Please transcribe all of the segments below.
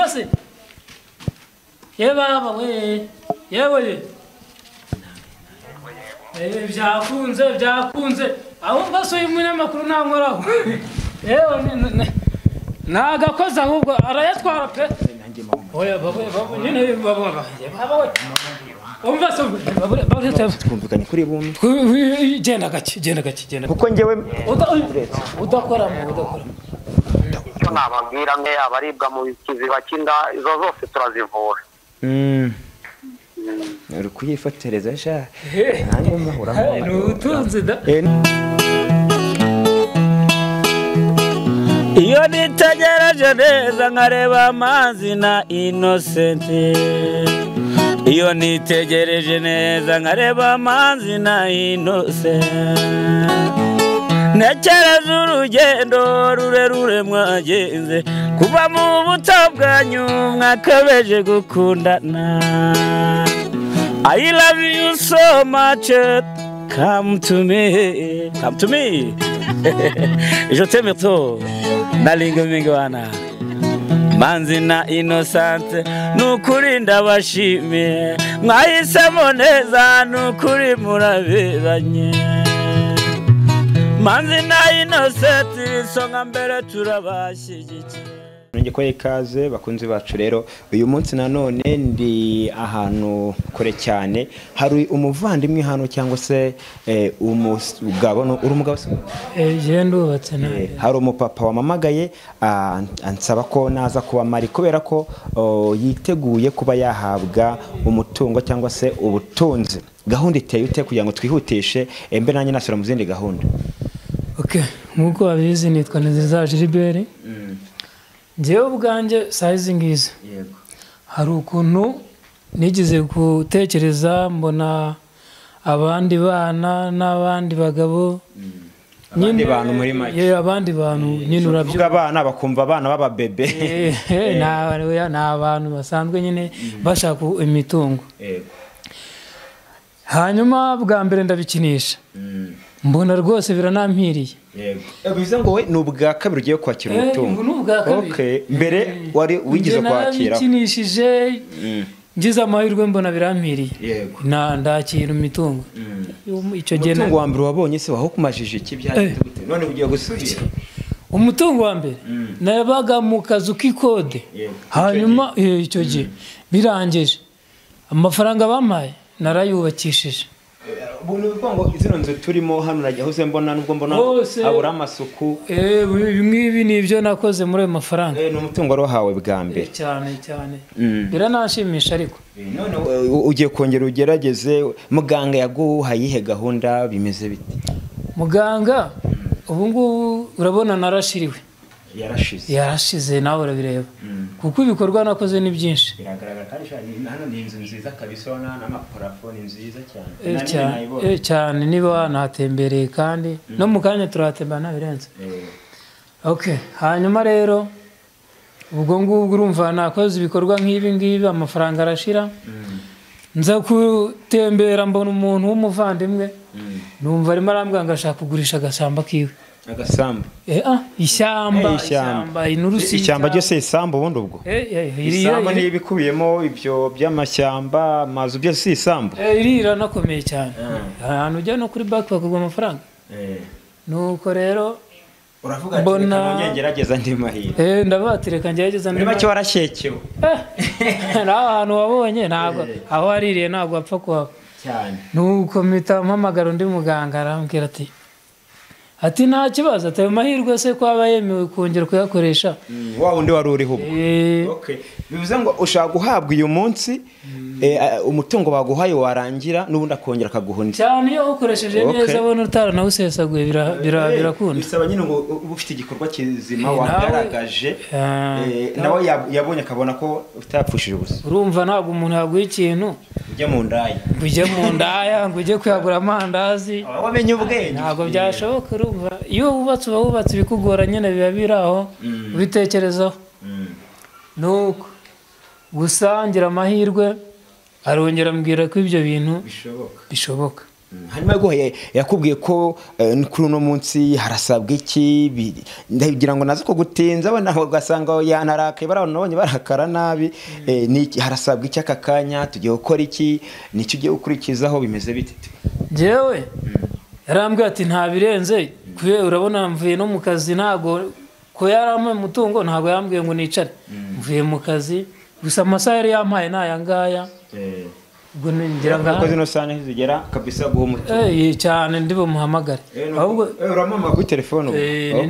Umva se, ye baba we, yewe, byakunze byakunze. Ahubwo se uyu munyamakuru ntankoraho? Yewe, nagakoze, ahubwo arayatwara pe. Oya baba, nyine baba, baba we, umva se, baba. Twumvikanye kuri bumwe. Genda gake, genda gake, genda. Kuko njyewe Udakoramo, udakoramo. Icyo nababwira mwe, abaribwa mu kiziba cy'inda, izo zose turazivura. Uri kuyifotoreza sha, hanyuma Ni ubutunzi da. Iyo nitegereje neza nkareba amazi na Innocent, iyo nitegereje neza nkareba amazi na Innocent, ntekereza urugendo rurerure mwagenze kuva mu buto bwanyu mwakabeje gukundana. I love you so much, come to me, come to me, je t'aime trop. Nalinga mingi wana Manzi na Innocent, nukuri ndabashimiye, mwahisemo neza, nukuri muraberanye. Manzi na Innocent, isonga mbere, turabashyigikiye. Nongeye kubaha ikaze, bakunzi bacu. Rero uyu munsi nanone ndi ahantu kure cyane, hari umuvandimwe hano cyangwa se umugabo. Uri umugabo se? Eh, ndubatse nawe. Hari umupapa wamamagaye, ansaba ko naza kuba mari kubera ko yiteguye kuba yahabwa umutungo cyangwa se ubutunzi. Gahunda iteye ute kugira ngo twihutishe, mbe nanjye nasubira mu zindi gahunda? Okay, nk'uko babizi nitwa Nziza Gilbert. Njyewe ubwanjye sayizi ngizi, hari ukuntu nigeze gutekereza mbona abandi bana n'abandi bagabo. Abandi bantu muri make. Ye, abandi bantu nyine, urabyo. Uvuga abana bakumva abana b'ababebe. Ni abantu basanzwe nyine bashaka imitungo. Hanyuma bwa mbere ndabikinisha, mbona rwose biranampiriye. Yego. Bivuze ngo we ni ubwa kabiri ugiye kwakira umutungo? Ubu ni ubwa kabiri. Okay. Mbere wari wigeze Njye kwakira? Narabikinishije, ngize amahirwe mbona birampiriye. Na ndakira imitungo icyo gihe. Umutungo wa mbere wabonye se wahukumajije iki? Byagenze gute none ugiye gusubira? Umutungo wa mbere nabaga mu kazu k'ikode. Hanyuma icyo gihe birangije, amafaranga bampaye narayubakishije. Ubu ni ukuvuga ngo zino nzu turimo hano najya hose mbona, nubwo mbona Hose. habura amasuku. Ibi ngibi ni ibyo nakoze muri ayo mafaranga. Ni umutungo wari wahawe bwa mbere. Cyane cyane, biranashimisha ariko. None ugiye kongera ugerageze. Muganga yaguhaye iyihe gahunda? Bimeze bite? Muganga ubu ngubu urabona narashiriwe. Yarashize. Yarashize, nawe urabireba, kuko ibikorwa nakoze ni byinshi. Biragaragara kandi sha, hano ni inzu nziza kabisa, urabona n'amaparafo ni nziza cyane. Cyane, nayibonye. Cyane, niba wanahatembereye kandi no mu kanya turahatembera ntabirenze. Okay, hanyuma rero ubwo ngubwo urumva nakoze ibikorwa nk'ibi ngibi, amafaranga arashira, nza gutembera mbona umuntu w'umuvandimwe, numva arimo arambwira ngo ashaka kugurisha agasamba kiwe. Agasambu? Ishyamba. Ishyamba. Ishyamba, inturusi. Ishyamba ryose isambu ubundi ubwo? Isambu niyo ibikubiyemo ibyo by'amashyamba, amazu, byose si isambu? Iri iranakomeye cyane, ahantu ujya no kuri banki bakaguha amafaranga. Nuko rero Uravuga ati mbona reka nongere ngerageza andi mahirwe. Ndavuga ati reka ngerageza Muri make warashyekewe. Naho ahantu wabonye ntabwo aho waririye ntabwo wapfa kuhava. Cyane. Nuko mpita mpamagara undi muganga, arambwira ati nta kibazo, ati ayo mahirwe se ko aba yemewe kongera kuyakoresha. Wa wundi wari uriho ubwo? Okay. Bivuze ngo ushaka guhabwa uyu munsi, umutungo baguhaye warangira n'ubundi akongera akaguha undi. Cyane, iyo ukoresheje neza abona utaranawusesaguye, birakunda. Bisaba nyine ngo ube ufite igikorwa kizima wagaragaje, nawe yabonye akabona ko utapfushije ubusa. Urumva ntabwo umuntu yaguha ikintu ujya mu ndaya. Ngo ujye mu ndaya, ngo ujye kuyagura amandazi. Wamenye ubwenge. Ntabwo byashoboka. Urumva iyo wubatse uba wubatse, ibikugora nyine biba biri aho ubitekerezaho. Nuko gusa ngira amahirwe arongera ambwira ko ibyo bintu bishoboka. Bishoboka. Hanyuma yaguhaye, yakubwiye ko kuri uno munsi harasabwa iki? Ndagira ngo naze kugutinza, wenda ugasanga yanarakaye, barabona nabonye barakara nabi. Ni iki harasabwa iki aka kanya? Tugiye gukora iki? Nicyo ugiye gukurikizaho? Bimeze bite? Njyewe yarambwiye ati nta birenze, kubera urabona mvuye no mu kazi, ntago ko yarampaye umutungo, ntabwo yambwiye ngo nicare, mvuye mu kazi gusa. Amasaha yari yampaye ni aya ngaya, ubwo ngira ngo Kuko zino saha ntizigera kabisa guha umutungo. Cyane, ndi bumuhamagare ahubwo. Uramuhamagara kuri telefone ubu?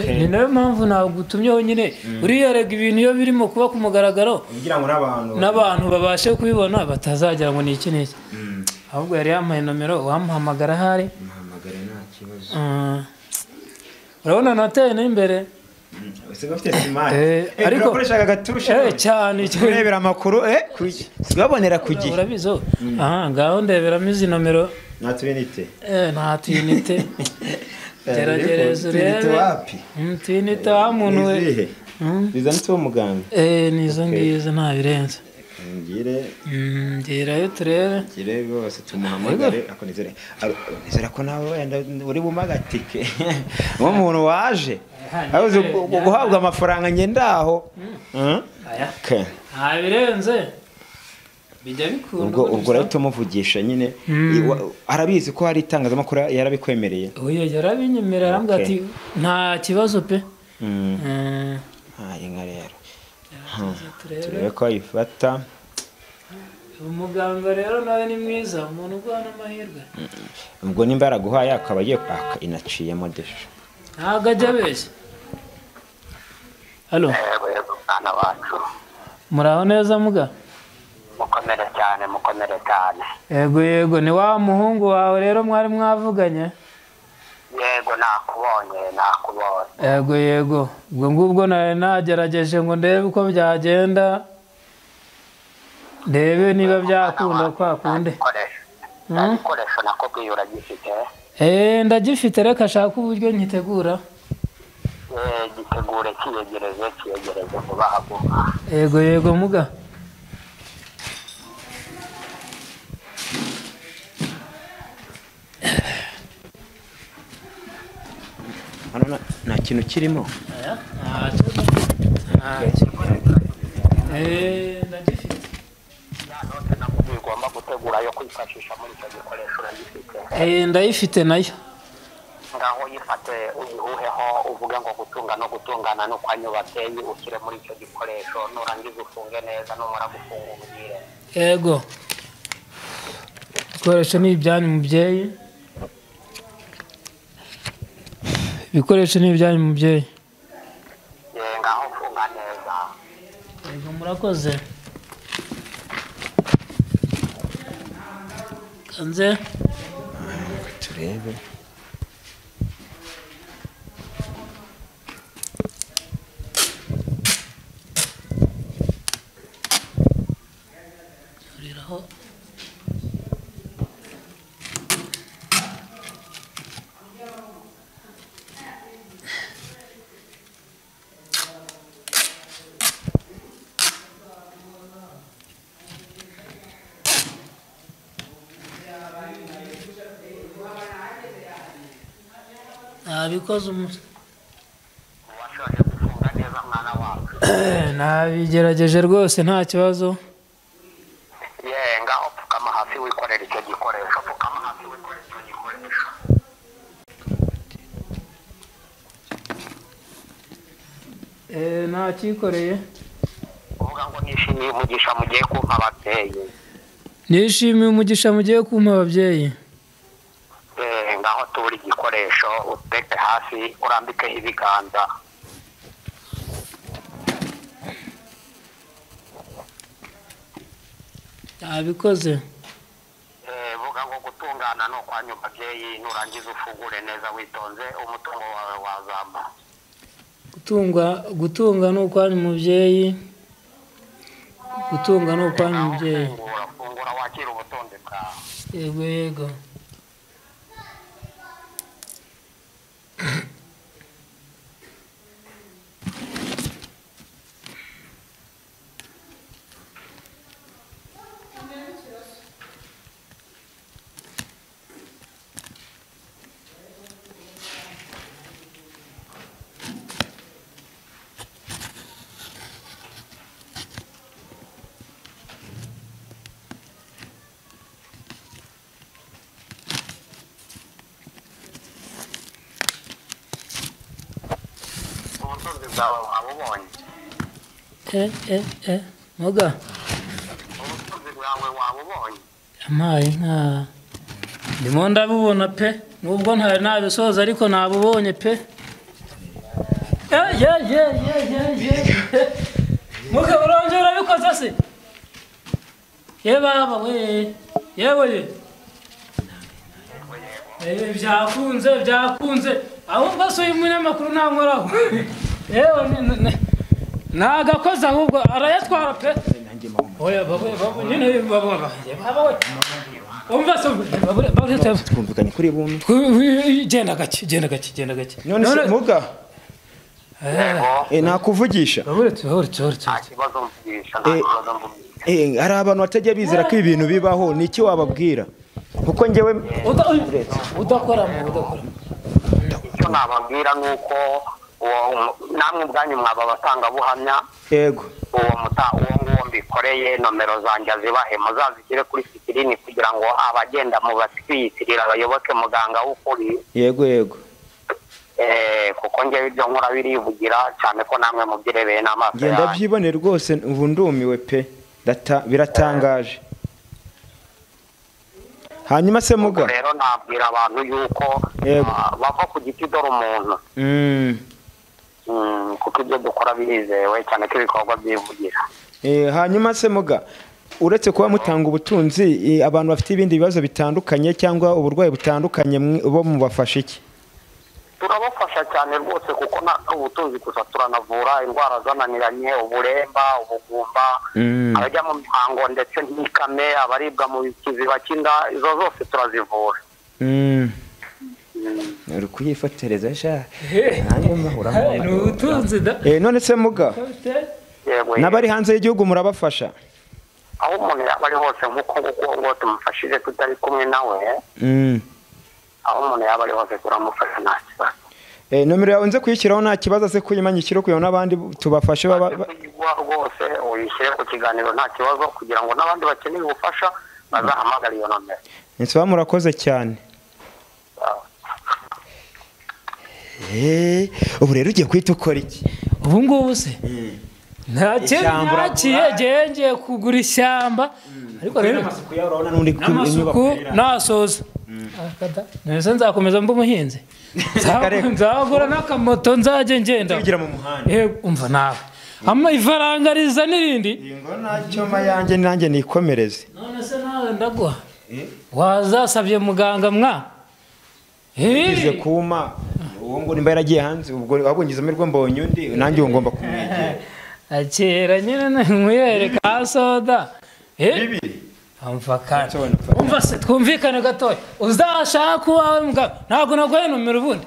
Ni nayo mpamvu nagutumyeho nyine. Uriya rega ibintu iyo birimo kuba ku mugaragaro, kugira ngo n'abantu n'abantu babashe kubibona, batazagira ngo ni iki n'iki. Ahubwo yari yampaye nomero, wamuhamagara ahari. Muhamagare, nta kibazo. Urabona nateye n'imbere. Usigaye ufite smart. Ariko urakoresha agatushe cyane. Kurebera amakuru, babonera ku gihe. Urabizi oh. Aha ngaho ndeberamo izi nomero. Nta tuyinite. Nta tuyinite, gerageza Tuyinite urebe. Wapi? Tuyinite wa muntu we. Izihe? Bizanditseho muganga? Ni izo ngizo, nta birenze. Ngire. Ngerayo turebe. Ngire rwose tumuhamagare. Ako nizere ko nawe wenda uri bumpe agatike nk'umuntu waje abuze guhabwa amafaranga ngenda aho. Aya. Okay. Nta birenze, bijya bikunda. Ubwo rero tumuvugisha nyine. Arabizi ko hari itangazamakuru? Yarabikwemereye? Oya, yarabinyemerera, arambwira ati nta kibazo pe. Ah, inka rero. Turebe. Turebe ko ayifata. Umuganga rero nawe ni mwiza, umuntu uguha n'amahirwe. Ubwo nimba yaraguhaye akaba agiye kwaka, inaciyemo déjà. Ntabwo ajya abeshya. Halo? Yego yego, mwana wacu. Muraho neza muga? Mukomere cyane, mukomere cyane. Yego yego, ni wa muhungu wawe rero mwari mwavuganye. Yego, nakubonye, nakubonye. Yego yego, ubwo ngubwo nari nagerageje ngo ndebe uko byagenda, ndebe niba byakunda kwa kundi. Igikoresho, cya gikoresho nakubwiye uragifite? Ndagifite, reka ashaka uburyo nkitegura. Gitegure, kiyegereze, kiyegereze vuba vuba. Yego yego muga. Hano nta kintu kirimo. Ntacyo, ntacyo. Ndagifite. Ya note nakubwiye ugomba gutegura yo kwifashisha muri icyo gikoresho uragifite? Ndayifite nayo. Ngaho yifate, uyihuheho, uvuge ngo gutunga no gutungana no kwa nyubateye, ushyire muri icyo gikoresho. Nurangiza ufunge neza, numara gufunga ubwire. Yego, ibikoresho ni ibyanyu mubyeyi, ibikoresho ni ibyanyu mubyeyi. Ngaho funga neza. Yego, murakoze, kanze. Turebe. Uriraho. Nabikoze umunsi. Washoje gufunga neza, mwana wacu? Nabigerageje rwose, nta kibazo. Ye, ngaho pfukama hasi wikorera icyo gikoresho, pfukama hasi wikorera icyo gikoresho. Nacyikoreye. Uvuga ngo nishimiye umugisha mugiye kumpa ababyeyi. Nishimiye umugisha mugiye kumpa ababyeyi. Ngaho tura igikoresho, uteke hasi, urambikeho ibiganza. Nabikoze. Vuga ngo gutungana ni ukwanyu babyeyi. Nurangiza ufungure neza witonze, umutungo wawe wazamba. Gutunga, gutunga ni ukwanyu mubyeyi, gutunga ni ukwanyu mubyeyi. Fungura, fungura, wakira ubutunzi bwawe. Yego yego. bwawe wabubonye? Muga, ubutunzi bwawe wabubonye? Amaye nka ndimo ndabubona pe, nubwo ntari nabisoza ariko nabubonye pe. Ye. Muga, urongera urabikoze se? Ye baba we, yewe ye. Byakunze ahubwo se uyu munyamakuru ntankoraho. Yewe nagakoze ahubwo arayatwara pe. Oya baba nyine baba we. Umva se baba Twumvikanye kuri bumwe. Genda gake. None se muga, Yego. Nakuvugisha. Baburetse. Nta kibazo mvugisha, nta kibazo mvugisha. Hari abantu batajya bizera ko ibintu bibaho, ni iki wababwira? Kuko njyewe Udakoramo. Icyo nababwira ni uko namwe ubwanyu mwaba abatangabuhamya. Yego. Uwo nguwo mbikoreye nomero zanjye azibahe, muzazishyire kuri sikirini kugira ngo abagenda mu batwiyitirira bayoboke muganga w'ukuri. Yego. Kuko njyewe ibyo nkora birivugira cyane ko namwe mubyirebeye n'amaso Ngenda yanyu. byibone rwose, ubu ndumiwe pe. Biratangaje. Hanyuma se muga, Rero nabwira abantu yuko bava ku giti dore umuntu. Kuko ibyo dukora birizewe cyane ko ibikorwa byivugira. Hanyuma se muga, uretse kuba mutanga ubutunzi, abantu bafite ibindi bibazo bitandukanye cyangwa uburwayi butandukanye bo mubafasha iki? Turabafasha cyane rwose, kuko nta ubutunzi gusa, turanavura indwara zananiranye, uburemba, ubugumba, abajya mu mihango ndetse ntikame, abaribwa mu kiziba cy'inda, izo zose turazivura. Uri kuyifotoreza sha. Hanyuma uramubona. Ni ubutunzi da. None se muga, Yego. n'abari hanze y'igihugu murabafasha? Aho umuntu yaba ari hose, nk'uko nguko ngo tumufashije tutari kumwe nawe, aho umuntu yaba ari hose turamufasha nta kibazo. Nomero yawe nze kuyishyiraho nta kibazo se kuyimanya ishyire kugira ngo n'abandi tubafashe baba Kuyiguha rwose uyishyire ku kiganiro nta kibazo, kugira ngo n'abandi bakeneye ubufasha bazahamagare iyo nomero. Nsaba murakoze cyane. Ubu rero ugiye kwita ukora iki? Ubu ngubu se Ishyamba ntakiye ngiye kugura ishyamba, ariko rero n'amasuku nasoza. Nese nzakomeza mba umuhinzi, nzagura n'akamoto nzajye ngenda Tugira mu muhanda. Umva nawe ama ifaranga riza n'irindi. Ngo nacyo mayanjye nanjye nikomereze. None se nawe ndaguha wazasabye muganga mwa Ize kuma uwo ngo nimba yaragiye hanze, ubwo wabonye amerwe mbonye undi nanjye uwo ngomba kumwegera. Akera nyine nkwereka soda. Bibiri. Umva kandi. Umva se twumvikane gatoya. Uzashaka uwawe mugabo ntabwo naguhaye nomero ubundi.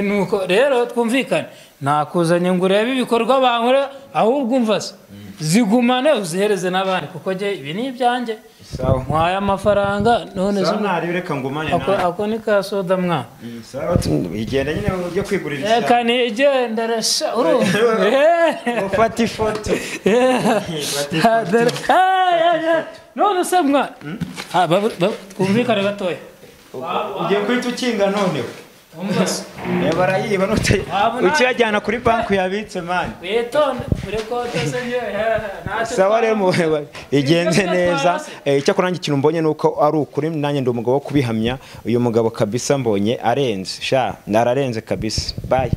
Nuko rero twumvikane. Nakuzanye ngo urebe ibikorwa bankora, ahubwo umva se zigumane uzihereze n'abandi, kuko jye ibi ni ibyanjye. Sawa. Nkwaye amafaranga none Sawa ntari reka ngumane nawe. Ako ni ka soda mwa. Sawa igenda nyine ujye kwigurira ishyamba. Reka nigendere sha urumva. Ufata ifoto. None se mwa. Twumvikane gatoya. Ugiye kwita ukinga noneho. Umva se. Barayiba ukiyajyana kuri banki yabitse mani. Witonde urekote se njye. Sawa rero igenze neza. Icyakora nanjye ikintu mbonye nuko ari ukuri, nanjye ndi umugabo wo kubihamya. Uyu mugabo kabisa mbonye arenze sha, nararenze kabisa. Bye.